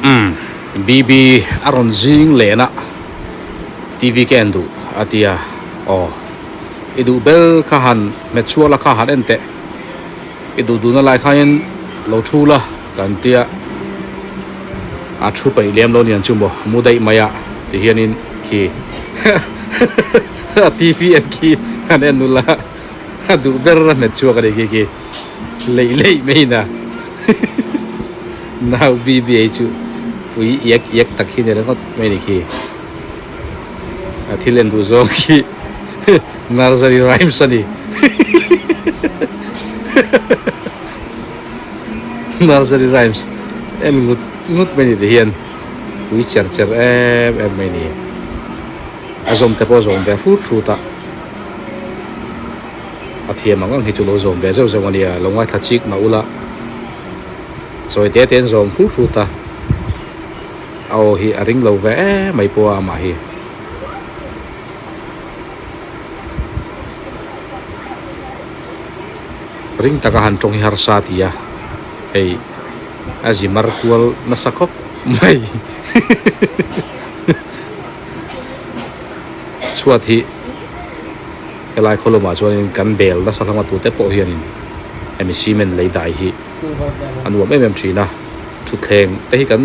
Umm BB a rawn zing len a TV ka en duh a ti a, aw i duh ber kha han hmet chhuak la kha han en teh, i duh duhna lai khain lo thu la kan tia a thu peih lem lo niang chu maw mu daih mai a ti hianin khi a TV en khi han en ula a duh ber a hmet chhuak a ni khi khi. Leih leih mai in a nau BBA chu pui iak iak tak hi ni ringawt mai ni khi. A thil en duh zawng khi nursery rhymes a ni. Nursery rhymes en ngut ngut mai ni ti hian pui cher cher em em mai ni. A zawm te pawh a zawm ve hrut hrut a. A thiam ang ang hi chu lo zawm ve zeuh zeuh a nia, lo ngaithla chik mah ula sawi te te an zawm hrut hrut a, a aw hi a ring lo ve em mai pawh a amah hi. Ring taka han tawng hi harsa ti a, hei a zi mar kual nasa khawp mai chhuat hi. Helai khaw lamah chuanin kan bel nasa hlama tute pawh hianin hemi cement lei dai hi a nuam em em thin a, thutthleng te hi kan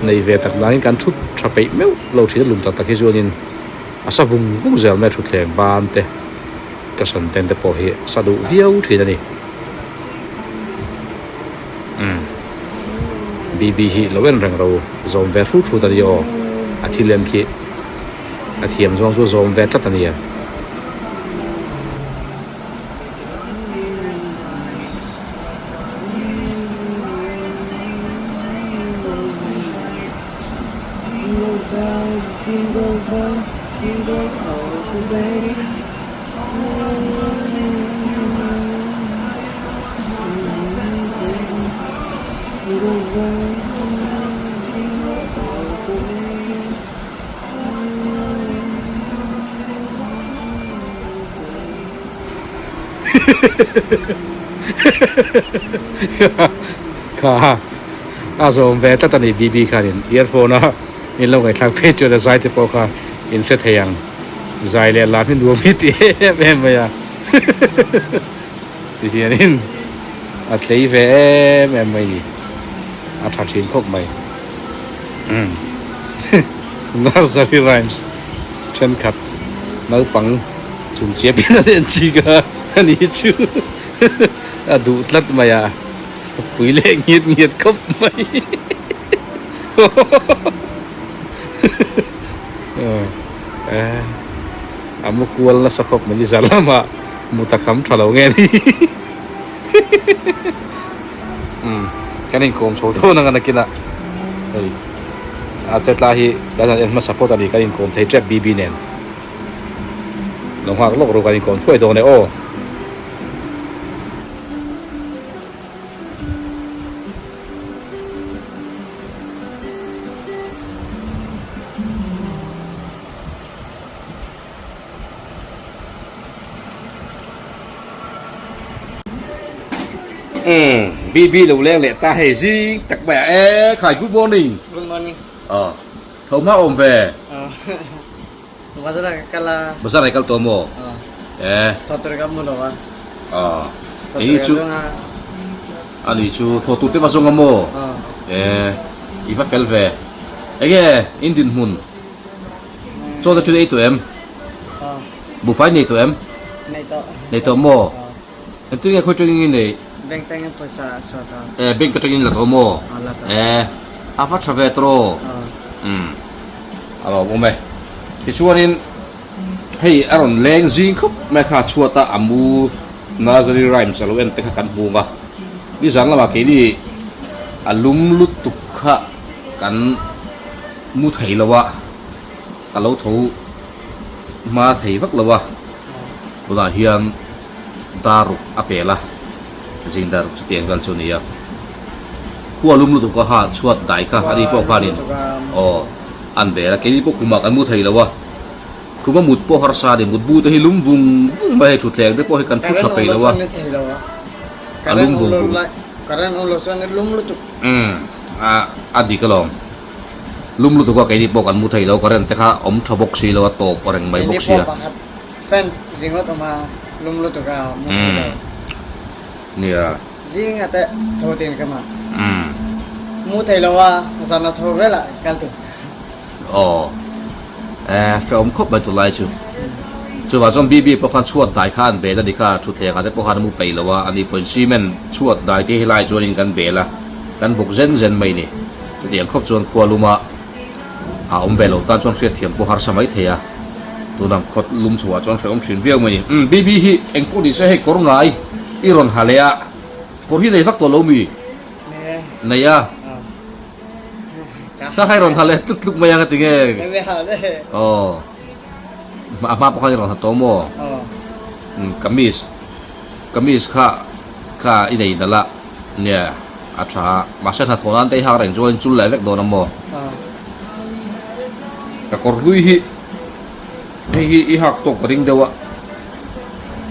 nei ve tak nangin kan thut tha peih meuh lo thin a lum tak tak hi chuanin a sa vung vung zel mai a thutthleng ban te ka sawn ten te pawh hi a sa duh viau thin a ni. Umm BB hi lo en reng ro zawm ve hrut hrut a ni aw a thil en khi. A thiam zawng chu zawm ve tlat a nia. Kha a zawm ve tlat a ni BB khanin earphone a in lo ngaihthlak phei chuan a zai te pawh kha in hre thei ang zai leh lam hi nuam hi ti em em mai a ti hianin a tlei ve em em mai ni a tha thin khawp mai. Umm nursery rhymes thenkhat naupang chung chiap in an en chik a ani chu a duh tlat mai a pui leh ngiat ngiat khawp mai a mu kual nasa khawp mai ni zan lamah mut a kham tha lo nge ni Umm kan inkawm chho dawn ang a nakinah hei a chetla hi kan han en hmasa phawt a ni kan inkawm thei tep BB nen lo nghak lawk ru kan inkawm thuai dawn e aw. Umm BB lo leng leh ta hei zing tak mai ah e khai good morning. Good morning. Aw tho hma awm ve. Aw bazar ah ka kal a. Bazar ah i kal tawh maw? Aw. E. Tho tur ka hmu lo a. Aw. Tho tur ka zawng a. Ani chu tho tur te va zawng a maw? Aw. E i va fel ve. Enge in dinhmun? Chaw te chu ei tawh em? Buhfai nei tawh em? Nei tawh. Nei tawh maw? Engtin nge khawi tangin i neih? Bank tangin pawisa a chhuah tawh. Eh, bank atangin la tawh maw? Aw, la tawh. Eh, a va tha ve tawh. Umm, a lawm awm e. Tichuanin hei a rawn leng zing khawp mai kha chhuat a a mu nursery rhymes a lo en te kha kan hmung a. Nizan lamah keini a lum lutuk kha kan Mu thei lo a, ka lo tho hma thei vak lo a, tunah hian daruk a pel a, zing daruk chutiang vel chu a ni a, khua lum lutuk a ha chhuat dai kha ani pawh khanin aw an bel a, keini pawh khumah kan mu thei lo a, khuma mut pawh harsa a ni, mutbu te hi lum vung vung mai a hei thutthleng te pawh hi kan thu tha peih lo a, a lum vung vung. A a dik alawm. Lum lutuk a keini pawh kan mu thei lo current te kha awm tha bawk si lo a tawp reng mai bawk sia. Keini pawh pakhat fan ringawt awm a lum lutuk a mu thei lo. Nia. Zing a te tho tin ka mah. Mu thei lo a zan a tho vel ah kal tur. Aw. E hrehawm khawp mai tulai chu. Chuvang chuan BB pawh khan chhuat dai kha an bel a ni kha thutthleng ah te pawh khan a mu peih lo a ani pawhin cement chhuat dai te hi lai chuanin kan bel a kan buk zen zen mai ni. Chutiang khawp chuan khua luma a awm ve lo tan chuan hriatthiam pawh harsa mai thei a, tunang khawt lum chhuah chuan hrehawm thin viau mai ni. Umm BB hi eng pawh ni se hei kawr ngai i rawn ha leh a, kawr hi nei vak tawh lo mi? Nei a. Kha kha i rawn ha leh tluk tluk mai ang a ti nge? Aw. A hma pawh khan i rawn ha tawh maw? Umm kamis kamis kha kha i nei nalh a nia. A tha a, mahse hnathawh nan te i hak reng chuan in chul leh vek dawn a maw? Ka kawr hlui hi hei hi i hak tawk ka ring deuh a,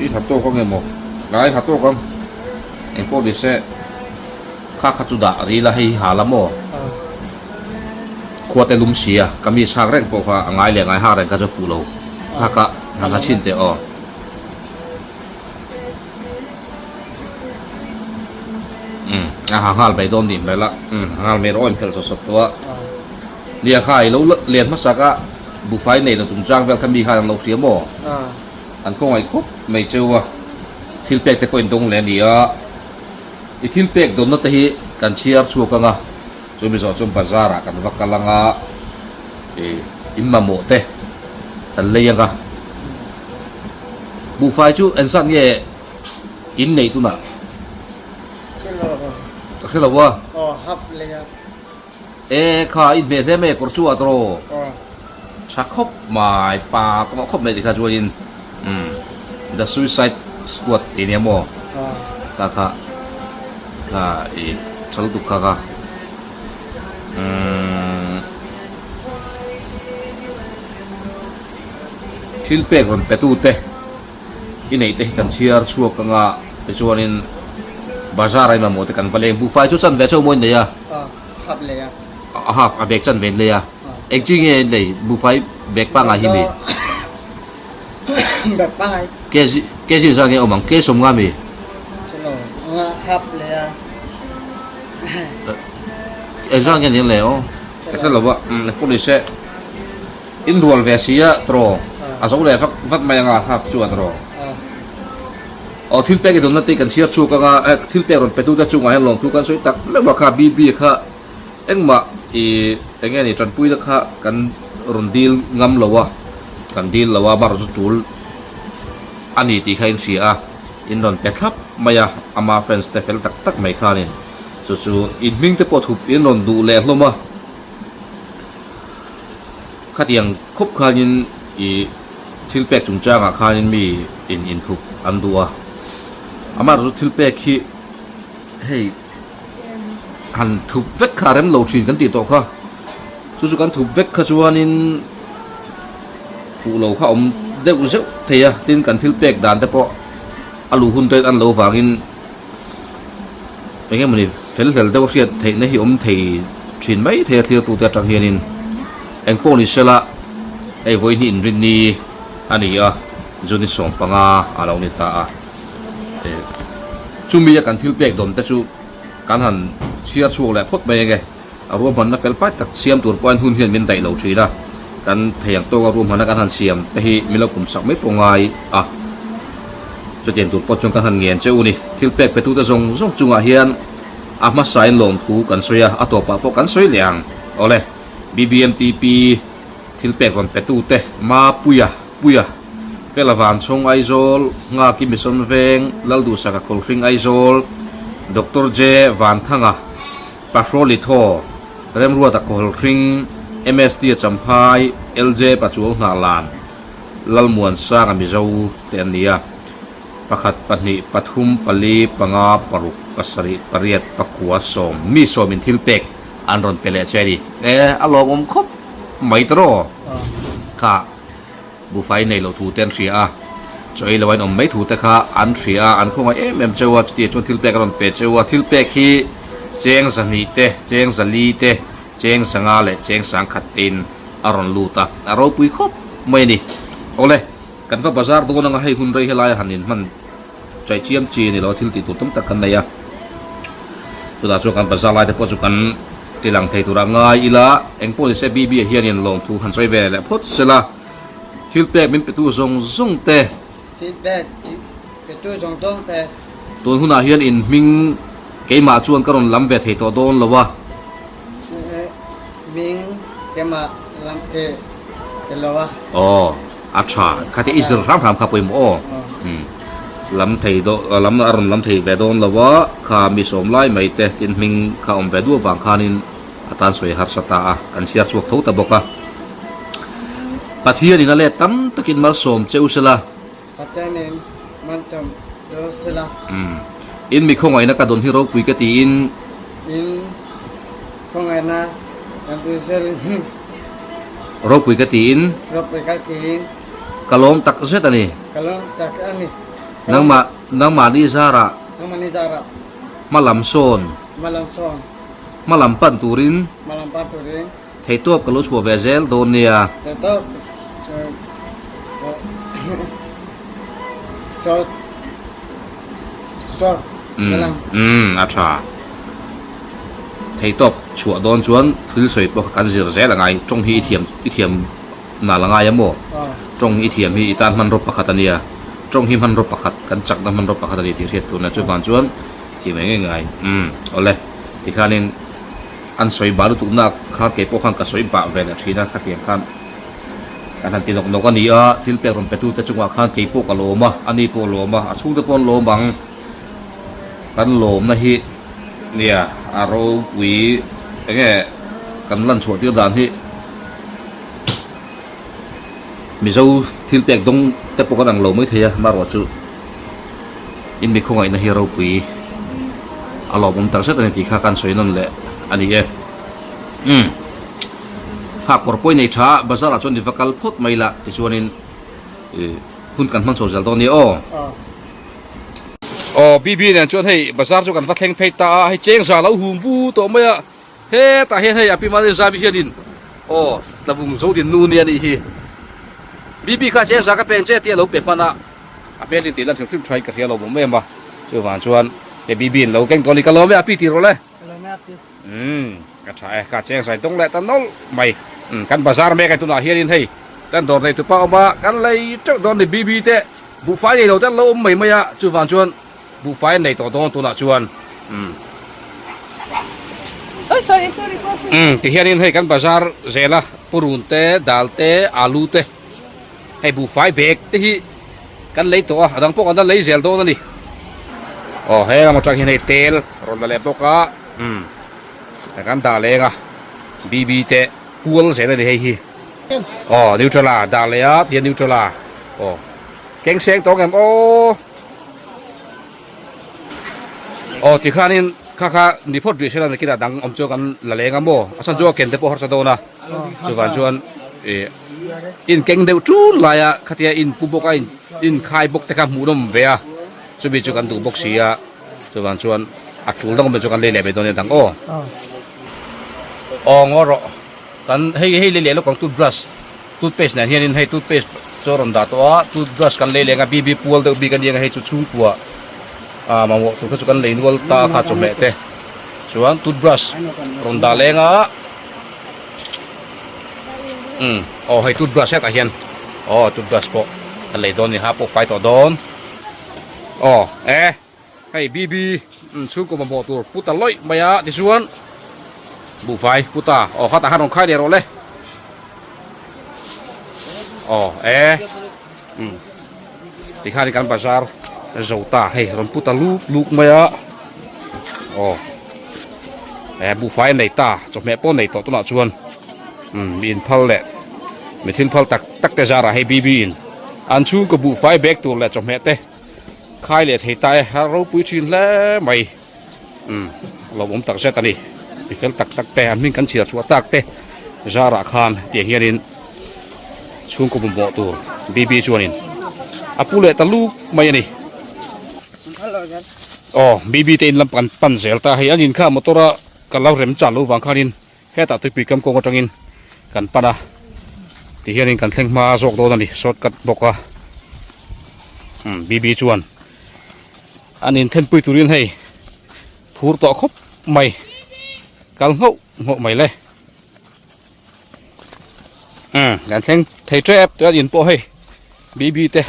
i ha tawk ang emaw? Tlai ha tawk ang, engpawh ni se kha kha chu dah ril a hei hi ha la maw? Khua te lum si a, kamis hak reng pawh kha a ngai leh ngai hak reng kha chu fuh lo, kha kha han ha chhin teh aw. Umm a ha nghal mai dawn nih hmel a umm ha nghal mai rawh in phelh sawt sawt tawh a nia kha i lo len hmasak a buhfai nei lo chungchang vel kha mi khan an lo hria maw an khawngaih khawp mai cheu a thil pek te pawh in dawng leh a ni a i thil pek dawnna te hi kan chhiar chhuak ang a chumi zawh chuan bazar ah kan va kal ang a ih in mamawh te kan lei ang a. Buhfai chu engzat nge in neih tunah? Ka hre lo a. E kha i hmeh hle mai kawr chu a tawh. Tha khawp mai pa tawh khawp mai tikha chuanin umm The Suicide Squad tih nia maw kha kha kha i tha lutuk kha kha umm. Thil pek rawn pe tute i neih te hi kan chhiar chhuak anga tichuanin bazar a i mamawh te kan va leng buhfai chu chan ve chauh maw in nei a? Half lei a. A half a bag chan ve in lei a. Eng chi nge in lei buhfai bag pangai hi mi? Bag pangai. Kg kg zat nge awm ang k 50 mi? Chelo half lei a. Eng zat nge nin lei aw? Ka hre lo a engpawh ni se. In rual ve si a tawh a zo leh vak vat mai anga hak chu a tawh. Aw thil pek i dawnna te kan chhiar chhuak anga eh thil pek rawn pe tu te chungah hian lawmthu kan sawi tak meuh a kha BB kha engmah i eng nge ni tanpui te kha kan rawn dil ngam lo a kan dil lo a amaherawh chu tul a ni tih kha in hria a in rawn pe thlap mai a ama fans te fel tak tak mai khanin chu chu in hming te pawh thup in rawn duh leh hlawm a. Khatiang khawp khanin ih thil pek chungchangah khanin mi in inthup an duh a, amaherawhchu thil pek hi hei han thup vek kha a rem lo thin kan tih tawh kha, chu chu kan thup vek kha chuanin fuh lo kha a awm deuh zeuh thei a, tin kan thil pek dan te pawh a luh hun te an lo vangin. Eng emawni fel hlel deuh a hriat theihna hi awm thei thin mai thei a thlir tute atang hianin eng pawh ni sela hei vawi hnih inrinni a ni a June 15 a lo ni ta a chumi a kan thil pek dawn te chu kan han chhiar chhuak leh phawt mai ange a ruahmanna fel fai tak siam tur pawhin hun hian min daih lo thin a kan thei ang tawka ruahmanna kan han siam te hi min lo kum sak mai pawh ngai a chutiang tur pawh chuan kan han ngen che u ni thil pek pe tute zawng zawng chungah hian a hmasain lawmthu kan sawi a a tawpah pawh kan sawi leh ang awle BBMTP thil pek rawn pe tute Mapuia Puia Fela Vanchhawng Aizawl Nghaki Mission Veng Lalduhsaka Khawlhring Aizawl Doctor J Vanthanga Pahroli Thaw, Remruata Khawlhring, MST a Champhai, LJ Pachuau Hnahlan, Lalmuansanga Mizo te an ni a. Pakhat, pahnih, pathum, pali, panga, paruk, pasarih, pariat, pakua, sawm, mi sawmin thil pek an rawn pe leh che a ni. E, a lawmawm khawp mai ta rawh. Kha Buhfai nei loh thu te an hria a, chaw ei lo a inawm mai thu te kha an hria a, an khawngaih em em cheu a, chutiang chuan thil pek a rawn pe cheu a, thil pek hi Cheng 200 te, cheng 400 te, cheng 500 leh cheng 1000 tein a rawn lut a, a ropui khawp mai a ni. Awle, kan va bazar dawn anga hei hun rei helai a han inhman chaih chiam chi a ni lo a, thil tih tur tam tak kan nei a. Chutah chuan kan bazar lai te pawh chu kan ti lang thei turah ngai ila, engpawh ni se BB ah hianin lawmthu han sawi ve leh phawt sela, thil pek min petu zawng zawng te, Thil pek petu zawng zawng te. Tun hunah hian in hming keimah chuan ka rawn lam ve thei tawh dawn lo a. Hming keimah lam thei thei lo a. Aw, a tha. Khatia i zir hram hram kha pawimawh aw. Lam thei daw, lam a rawn lam thei ve dawn lo a, kha mi sawm lai mai te tin hming kha awm ve duh avang khanin a tan sawi harsa ta a, kan chhiar chhuak tho ta bawk a. Pathianin a let tam takin malsawm che u sela. Pathianin malsawm che u sela. Umm. In mi khawngaihna ka dawn hi ropui ka tiin. In khawngaihna kan dawn hi. Ropui ka tiin. Ropui ka tiin. Ka lawm tak zet a ni. Ka lawm tak a ni. Nangmah, nangmahni zarah. Nangmahni zarah. Hmalam sawn. Hmalam sawn. Hmalam pan turin. Hmalam pan turin. Theihtawp ka lo chhuah ve zel dawn nia. Theihtawp chhuah chhuah zel ang. Umm a tha. Theihtawp chhuah dawn chuan thil sawi pawh kha kan zir zel a ngai. Tawng hi i thiam i thiam nal a ngai a maw? Tawng i thiam hi i tan hmanraw pakhat a nia. Tawng hi hmanraw pakhat kan chakna hmanraw pakhat a ni tih hriat tur nia. Chuvang chuan thiam eng eng ngai. Umm awle tikhanin. An sawi bah lutuk nak kha kei pawh khan ka sawi bah ve leh thin a, khatiang khan kan han ti nawk nawk a ni a, thil pek rawn petute chungah khan kei pawh ka lawm a, ani pawh a lawm a, a chhungte pawh an lawm ang. Kan lawmna hi nia a ropui eng nge kan lan chhuah tir dan hi Mizo thil pek dawng te pawh kan ang lo mai thei a, amaherawhchu In mi khawngaihna hi ropui a lawmawm tak zet a ni tih kha kan sawi nawn leh a ni e. Umm. Kha kawr pawi nei tha bazar ah chuan i va kal phawt mai la tichuanin hun kan hmang chho zel dawn nia aw. Aw BB nen chuan hei bazar chu kan va thleng phei ta a, hei cheng za lo hum vu tawh mai a, hetah hian hei a pi Marin Zabi hianin aw tlabung zo din nu nia nih hi. BB kha cheng za ka peng che tih a lo pe hman a. A hmel in tih lan hrim hrim thain ka hria lo mawm em a, chuvang chuan he BB in lo keng tawh a ni, ka lawm e a pi tih rawh le. Ka lawm e a pi. Umm ka tha e, ka cheng zai dawng leh ta nawlh mai. Umm kan bazar mek a tunah hianin hei kan dawr nei tupa awm a, kan lei teuh dawn ni BB te buhfai nei lo te an lo awm mai mai a, chuvang chuan buhfai an nei tawh dawn tunah chuan umm. Umm tihianin hei kan bazar zel a, purun te, dal te, alu te. Hei buhfai bag te hi kan lei tawh a, a dang pawh kan la lei zel dawn a ni. Aw he lam atang hian hei tel rawn la leh bawk a, umm kan dah leng a, BB te kual zel a ni hei hi. Aw neutral a dah leh a tihian neutral a, aw keng seng tawng em aw. Aw tikhanin kha kha ni phawt rih sela nakinah dang awm chu kan la leng a maw a chhan chu a ken te pawh harsa dawn a chuvang chuan ih in keng deuh ṭun laia khatia in pu bawk a in in khai bawk te kha hmuh nawm ve a chumi chu kan duh bawk si a chuvang chuan a ṭul dang awm chu kan lei leh mai dawn nia dang aw aw ngaw rawh kan hei hei lei leh lawk ang toothbrush. Toothpaste nen hianin hei toothpaste chu a rawn dah tawh a, toothbrush kan lei leng a, BB pual deuh bik a nia hei chu chhungkua ah mamawh tur kha chu kan lei nual ta a kha chawhmeh te chuan toothbrush rawn dah leng a umm aw hei toothbrush hetah hian aw toothbrush pawh kan lei dawn a ni ha pawh fai tawh dawn aw e. Hei BB chhungkaw mamawh tur pu ta lawih mai a tichuan buhfai pu ta aw khatah khan rawn khai leh rawh le aw e um tikhan kan bazar zo ta hei rawn pu ta luk luk mai a aw e buhfai nei ta chawhmeh pawh nei tawh tunah chuan um mi inphal leh mi thil phal tak tak te zarah hei BB in an chhungkaw buhfai bag tur leh chawhmeh te. Khai leh thei ta e, a ropui thin hle mai. Umm lawmawm tak zet a ni. Mi fel tak tak te, an hming kan chhiar chhuah tak te zarah khan tiang hianin chhungkaw mamawh tur BB chuanin a pu leh ta luk mai a ni. Aw BB te in lam kan pan zel ta hei an in kha motor a ka lo rem chan lo vang khanin hetah tuipui kam kawng atangin kan pan a tihianin kan thleng hma zawk dawn a ni short cut bawk a umm BB chuan an inthenpui turin hei phur tawh khawp mai kal nghauh nghauh mai le umm kan thleng thei tep tawh a in pawh hei BB te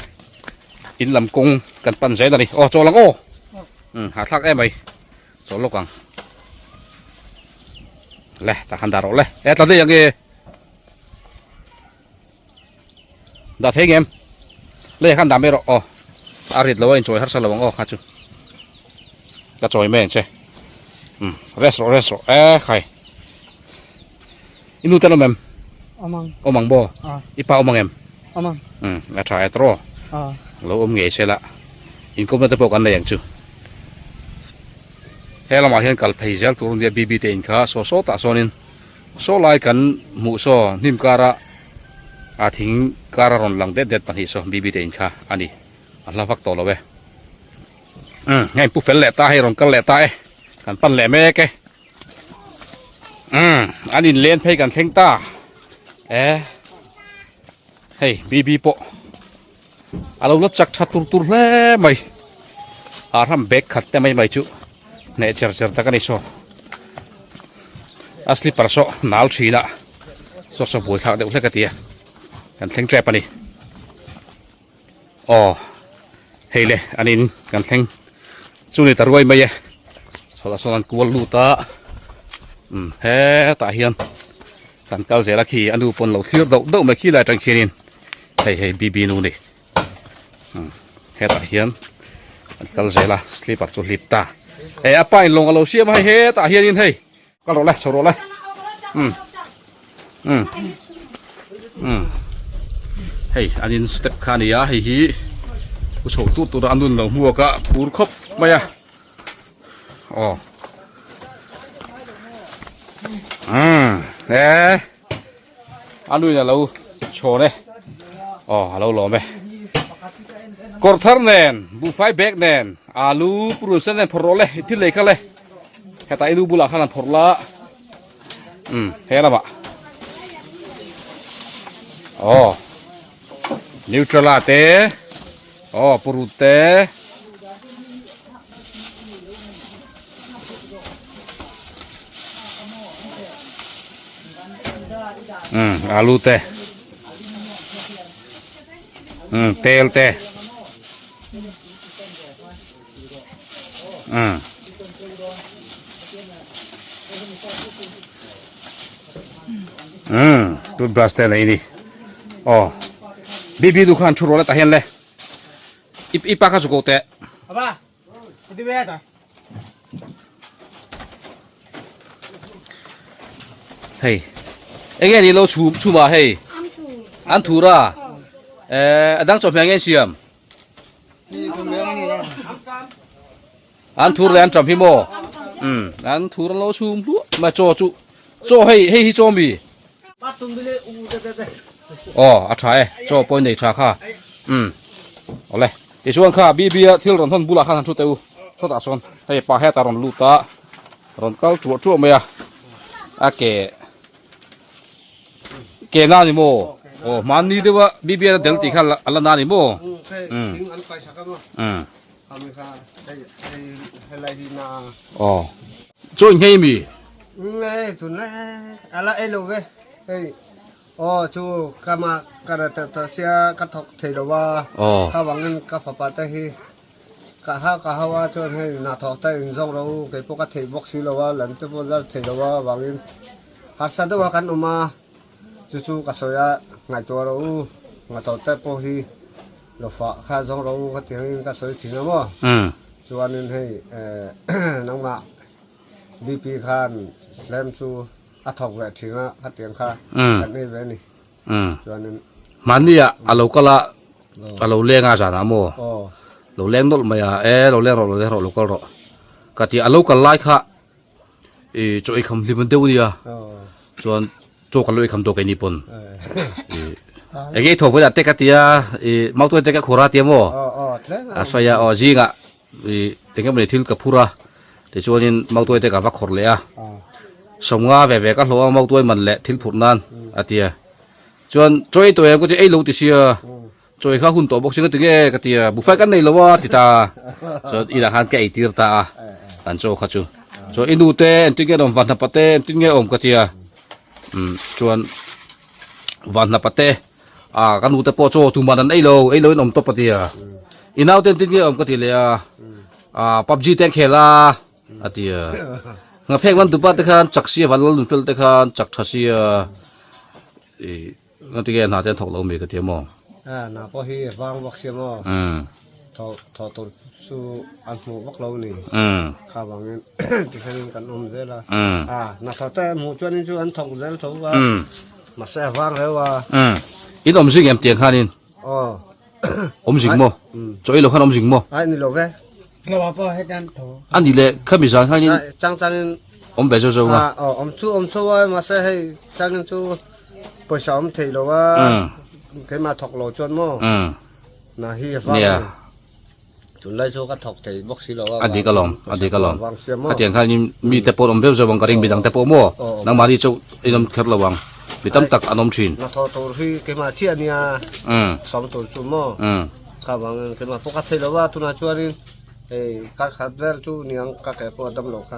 in lam kawng kan pan zel a ni aw chawl ang aw umm hahthlak em mai chawl lawk ang le tah khan dah rawh le e tla daih ang e dah thei ngem le khan dah mai rawh aw a rit lo a inchawi harsa lo ang aw kha chu ka chawi mai ang che umm rest rawh rest rawh e khai I nu te an awm em? Awm ang. Awm ang maw? Ah. I pa awm ang em? Awm ang. Umm, a tha e tawh. Ah. Lo awm ngei se la, inkawmna te pawh kan nei ang chu. He lamah hian kal phei zel tur nia BB te in kha saw saw tah sawnin saw lai kan hmuh saw hnim kara a thing kara rawn lang det det pahnih saw BB te in kha a ni. A hla vak tawh lo e. Umm, hei pu fel leh ta hei rawn kal leh ta e. Kan pan leh mek e. Umm an in len phei kan thleng ta e hei BB pawh a lo la chak tha tur tur hle mai a ram bag khat te mai mai chu hneh cher cher tak a ni saw a slipper saw nal thin a saw saw buai thlak deuh hlek a ti a kan thleng tep a ni. Aw hei le an in kan thleng chu ni ta ruai mai e chhuatah sawn an kual lut a umm hetah hian kan kal zel a khi a nu pawn lo thlir deuh deuh mai khi lai atang khianin hei hei BB nu ni umm hetah hian an kal zel a slipper chu hlip ta eh a pa in lawng a lo siam a hei hetah hianin hei. Kal rawh le, chho rawh le. Umm. Umm. Umm. Hei, an in step kha a ni a, hei hi u chho tur tur a an nun lo hmuak a, phur khawp mai a. Aw. Umm. E. A nuin a lo chhawn e. Aw, a lo lawm e. Kawr thar nen, buhfai bag nen, alu purun sen nen phawrh rawh le, i thil lei kha le. Hetah i nu bulah khan an phawrh la. Umm, he lamah. Aw. Neutrala te. Aw, purut te. Umm alu te umm tel te umm umm toothbrush te nei ni aw bibi du khan thu rawh le tah hian le i pa kha zu ko teh. Hei enge ni lo chhum chhum ah hei an thur a eh a dang chawhmeh nge siam an thur leh an ṭam hi maw um an thur an lo chhum hluah mai chaw chu chaw hei hei hi chaw mi aw a tha e chaw pawh nei tha kha um awle tichuan kha BB a thil rawn hawn bulah khan han thu teh u chawtah sawn hei pa hetah rawn lut a rawn kal tuah tuah mai a a ke ke na ni maw aw hmanni deuh a BB a del tih kha a la na ni maw um um Aw chaw in nghei mi? Nghei chun le ala ei lo ve hei aw chu ka ma ka ra ta ta sia ka thawk thei lo va kha wangin ka fapa te hi ka ha ka hau a chuan hei hna thawk te in zawng ro kei pawh ka thei bawk si lo a lan te pawh zar thei lo a wangin harsa deuh a kan awm a chu chu ka sawi a ngaihtuah ro u ngathawh te pawh hi Lo fah kha zawng ro ka ti angin ka sawi thin a maw? Chuanin hei nangmah BP khan hlem chu a thawk ve thin a khatiang kha kan ei ve a ni. Chuanin Mahni ah a lo kal a, a lo leng a zanah maw? Lo leng nawlh mai a, e lo leng rawh lo leng rawh lo kal rawh ka ti a, a lo kal lai kha I chaw ei kham hlim deuh ania chuan chaw kan lo ei kham tawh keini pawn i enge i thaw pawh te ka tia i mautuai te ka khur a tia maw a sawi a aw zingah Ih eng emawni thil ka phur a tichuanin mautuai te ka va khawrh leh a sawmnga ve ve ka hlawh a mautuai man leh thil phurh nan a ti a chuan chaw ei tawh em ka ti ei lo ti sia chaw kha hun tawh bawk si ka ti nge ka ti a buffet kan nei lo a ti ta chuan inah khan ka ei tir ta a kan chaw kha chu chuan i nu te engtin nge an awm vanhnapa te engtin nge a awm ka ti a umm chuan vanhnapa te. Ah ka nute pawh chaw tuman an ei lo, ei lo in awm tawp a tia. I naute engtin nge awm ka ti leh a, ah PUBG te an khel a a ti a. Ngaphek lan tupa te khan chak sia van lal nunfel te khan chak tha sia ih engati nge hna te an thawk lo mi ka ti a maw. Ah hna pawh hi vang vak sia maw. Thawh thawh tur chu an hmuh vak lo ni. Kha vangin tikhianin kan awm zel a. Ah hna thawh te hmuh chuanin chu an thawk zel tho a. Mahse a vang reuh a. In awm zing em tiang khanin? Aw. Awm zing maw? Chaw ei lo khan awm zing maw? Ai ni lo ve. A ni leh khami zan khanin Chang changin awm ve zeuh zeuh nga. Aw awm chu awm chho a mahse hei changin chu pawisa awm thei lo a. Keimah thawk lo chuan maw? Na hi a vang Nia. Tunlai chu ka thawk thei bawk si lo a. A dik alawm, a dik alawm. Khatiang khan in mi te pawh an awm veuh zeuh ang ka ring midang te pawh maw? Nangmahni chauh in awm kher lo ang. Mi tam tak an awm thin. Na thawh tur hi keimah chiah ania sawm tur chu maw? Kha vangin keimah pawh ka thei lo a tunah chuanin hei kar khat vel chu niang ka ke pawh a dam lo kha.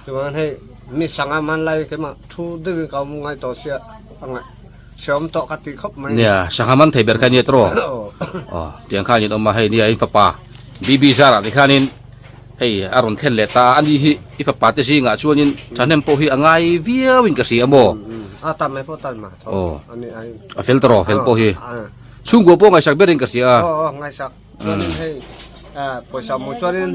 Chuan hei mi sanga hmanlai keimah thu deuhin ka awm ngai tawh sia a ngaih hreawm tawh ka ti khawp mai. Nia, sangha man thei ber kha nia tawh. Aw, tiang khan in awm a hei nia in fapa BB zarah te khanin hei a rawn thlen leh ta a ni hi i fapa te zingah chuanin thahnem pawh hi a ngai viau in ka hria maw. A tam mai pawh tam mah tho. Aw, a fel tawh fel pawh hi. Chhungkua pawh ngaihsak berin ka hria a. Aw, aw, ngaihsak. Chuanin hei pawisa hmuh chuanin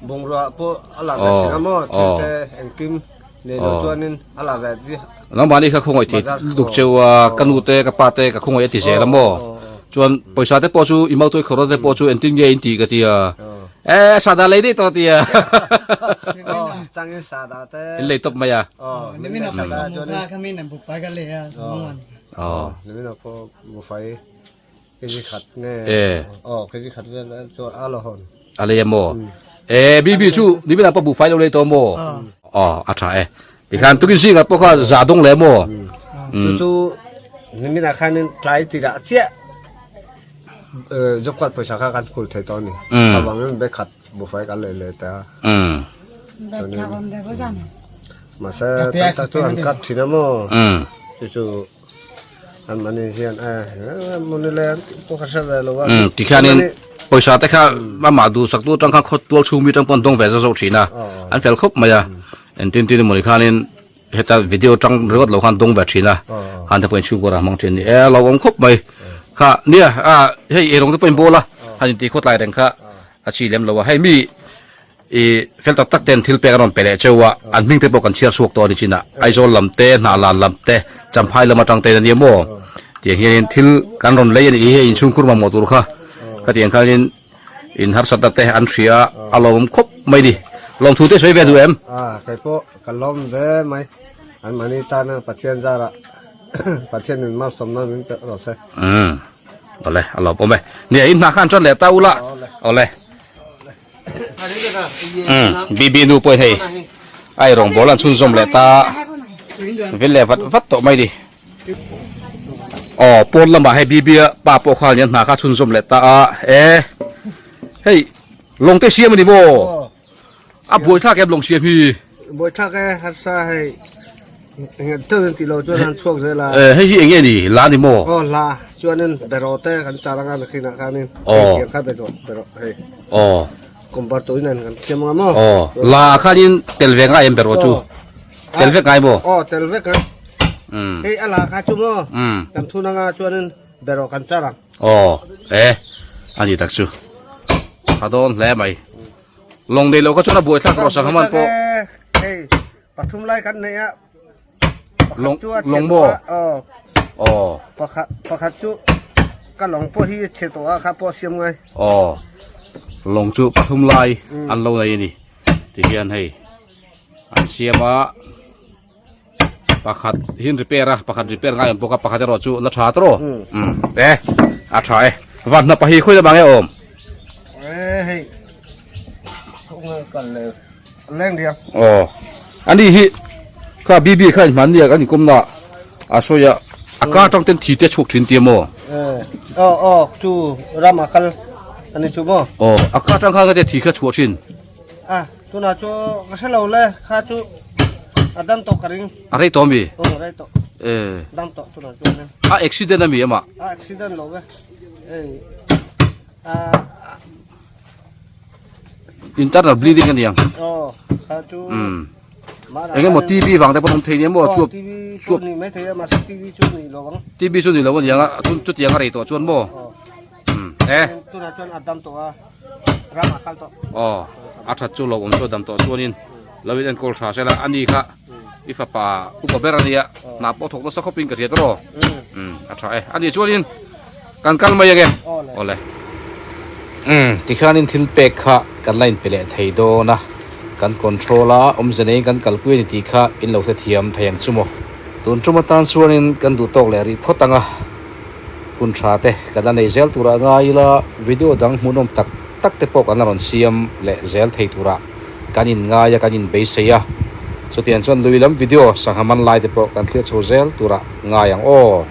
bungrua pawh a la ve thin a maw thil te engkim nei lo chuanin a la ve vi. Nangmahni kha khawngaih thei lutuk cheu a ka nu te ka pa te ka khawngaih a ti zel a maw chuan pawisa te pawh chu i mautuai khawrh te pawh chu engtin nge in ti ka ti a e sada lei daih tawh a ti a in lei tawp mai a. Kg khat nge aw kg khat vel chuan a la hawn. A lei a maw? E BB chu nimina pawh buhfai lo lei tawh maw? Aw a tha e. Tikhan tukin zingah pawh kha za dawng leh maw? Chu chu nimina khanin tlai tirah chiah job card pawisa kha kan khul thei tawh a ni. Avangin bag khat buhfai kan lei leh ta a. Mahse tam tak chu an cut thin a maw? Chu chu. An mahni hian eh mawni le an tih pawh ka hre ve lo a. Umm tikhianin pawisa te kha amah duhsak tu atang khan khaw tual chhung mi atang pawh an dawng ve zauh zauh thin a, an fel khawp mai a, engtin tin emawni khanin heta video atang ringawt lo khan dawng ve thin a, han te pawhin chhungkaw rah hmang thin a ni e a lo awm khawp mai kha nia ah hei eirawng te pawh in bawl a han inti khaw tlai reng kha a chi lem lo a hei mi I fel tak tak ten thil pek an rawn pe leh cheu a, an hming te pawh kan chhiar chhuak tawh a ni chin a, Aizawl lam te, Hnahlan lam te, Champhai lam atang te in a nia maw? Tiang hianin thil kan rawn lei a nih hi hei inchhungkhur mamawh tur kha ka tiang khanin in harsatna te an hria a, a lawmawm khawp mai ni. Lawmthu te sawi ve duh em? A, kei pawh ka lawm ve mai. An mahni tana Pathian zarah Pathian in malsawmna min pe rawh se. Umm, awle, a lawmawm e. Nia, in hna khan chuan leh ta ula, awle. Umm BB nu pawhin hei a ei rawngbawl an chhunzawm leh ta vil leh vat vat tawh mai ni. Aw pawn lamah hei BB a pa pawh khan an hna kha chhunzawm leh ta a e hei lawng te siam a ni maw a buaithlak em lawng siam hi. Buaithlak e harsa hei Engah deuh in tih loh chuan an chhuak zel a. Eh hei hi eng nge ni? La ni maw? Aw la chuanin beraw te kan char anga nakinah khanin hei tiang kha beraw beraw hei. Aw. Kumbar tuin an kan siam anga maw? Aw la khanin tel ve ngai em beraw chu? Tel vek ngai maw? Aw tel vek a. Hei a la kha chu maw? Kan thun anga chuanin beraw kan char ang. Aw eh a ni tak chu. A dawn hle mai. Lawng nei loh kha chuan a buaithlak rawh sangha man pawh. Hei Pathum lai kan nei a. Long long maw? Aw. Aw. Pakhat pakhat chu ka long pawh hi chhe tawh a kha pawh siam ngai. Aw. Long chu pathum lai an lo nei a ni. Ti hian hei an siam a pakhat hin repair a pakhat repair ngai awm bawk a pakhat erawh chu la tha tawh. Um e a tha e. Van hnapa hi khawi lamah nge awm? E hei. kal leh leng diam. Aw. Ani hi kha BB kha in hman nia kan inkawmna a sawi a a ka atang ten thi te chhuak thin tia maw? Aw aw chu ram a kal ani chu maw? Aw a ka atang khan ka te thi kha chhuah thin. A tunah chu ka hre lo le kha chu a dam tawh ka ring. A rei tawh ami? Aw rei tawh. E. Dam tawh tunah chuan. A accident ami amah? A accident lo ve. Ei a Internal bleeding a niang. Aw kha chu. Umm. Eng emaw TB vang te pawh awm thei nia maw chuap chuap ni mai thei a mahse TB chu ni lo ang. TB chu ni lo a niang a chutiang a rei tawh chuan maw. Umm e. Tunah chuan a dam tawh a ram a kal tawh. Aw a that chu lo awm chu a dam tawh chuanin lo in enkawl tha sela a ni kha i fapa upa ber a nia hna pawh thawk nasa khawpin ka hria tawh aw. Umm a tha e a nih chuanin kan kal mai ange. Awle. Umm tikhianin thil pek kha kan la inpe leh thei dawn a kan control a awmze neiin kan kalpui a ni tih kha in lo hrethiam thei ang chu maw. Tun tum atan chuanin kan duh tawk leh rih phawt ang a. Hun tha te kan la nei zel turah ngai ila video dang hmuhnawm tak tak te pawh kan la rawn siam leh zel thei turah kan in ngai a kan in beisei a. Chutiang chuan lui lam video sangha man lai te pawh kan thlir chho zel turah ngai ang aw.